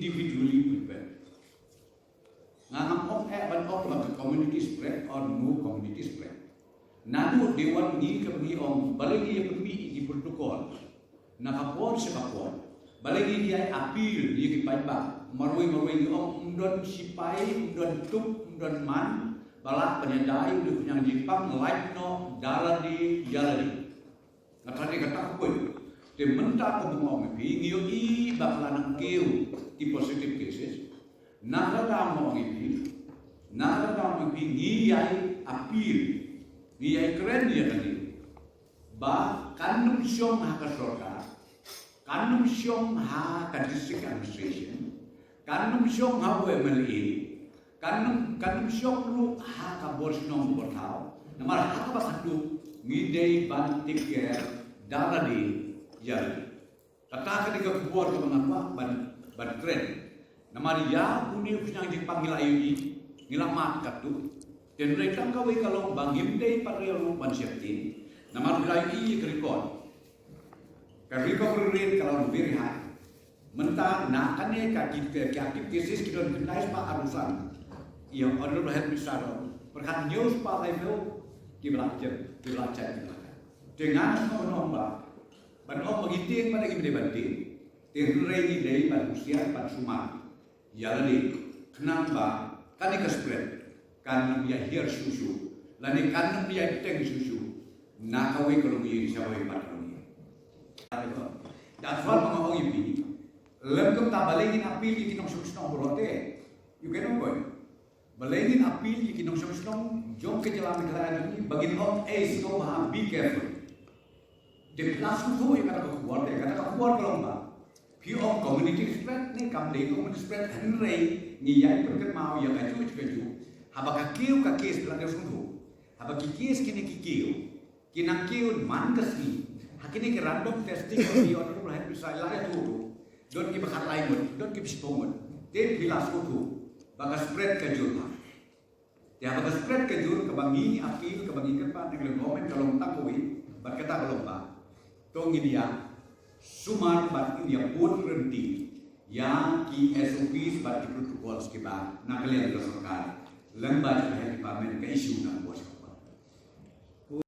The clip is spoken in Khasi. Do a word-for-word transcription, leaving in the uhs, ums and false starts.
individually prepared. Nga ngam ong eh ban ong ba ka community spread or no community spread. Naduh day one ngi ka ngi ong balei ngi ïa pynmih ïa ki protocol na ka por sha ka por. Balei ngi ïa appeal ïa ki paidbah marwei marwei ngi ong ym don sipai, ym don tup, ym don man ba lah ban ïada ïa u khñiang jingpang, lait noh da lade ïa lade. Nga tharai kata ka point. Te mynta kumba nga ong ïa phi, ngi ïohi ba ka la nang kiew ki positive cases. Na kata nga ong ïa phi, na kata nga ong ïa phi, ngi ïai appeal, ngi ïai kren ïa kane ba kan nym shong ha ka sorkar, kan nym shong ha ka district administration, kan nym shong ha u M L A, kan nym, kan nym shong ruh ha ka bor shnong bor thaw. Namar ha kaba khatduh ngi dei ban take care da lade ïa lade. Kata ka dei ka khubor kaba nga kwah ban, ban kren. Namar ïa une u khñiang jingpang ngi la ïohi, ngi la mad katto. Te hynrei tang kawei ka long ba ngim dei pat ruh ban sheptieng. Namar ngi la ïohi ïa ka record. Ka recovery rate ka long very high. Mynta na kane ka ki, ka, ka active cases ki don khyndai spah arphew san. Ïa Honorable Health Minister ong, pyrkhat hynñiew spah laiphew kiba la jem, kiba la check, kiba la check. Te nga sngewbha ban ong ba, ban ong ba ngi tieng pat, ngi dei ban tieng. Te hynrei ngi dei ban husiar, ban sumar ïa lade khnang ba kane ka spread kan ym ïa hiar shuh shuh lane kan ym ïa bteng shuh shuh na kawei ka longïing sha kawei pat ka longïing. That's why ma nga ong ïa phi, lem kumta balei ngin appeal ïa ki nongshong shnong baroh te. You can ong koi. Balei ngin appeal ïa ki nongshong shnong jong ka jylla Meghalaya jong ngi ba ngin ong, ei, sngewbha, be careful. Te phi la sngewthuh ïa kata ka khubor te, kata ka khubor ka long ba phi ong community spread ne kam dei community spread, hynrei ngi ïai pynkynmaw ïa kajuh kajuh. Haba ka kiew ka case, phi la dei sngewthuh, haba ki case kine ki kiew, ki nang kiew man ka sngi. Ha kine ki random testing ki Honorable Health Minister la ïathuh ruh, don kiba khatlai ngut, don kiba shiphew ngut. Te phi la sngewthuh ba ka spread ka jur bha. Te haba ka spread ka jur, kaba ngi appeal, kaba ngi kyrpad na ka liang government ka long tang kawei, bad kata ka long ba to ngin ïa sumar bad ngin ïa bud ryntih ïa ki S O Ps bad ki protocols kiba na ka liang ka sorkar, lem bad ka health department ka issue na ka bor.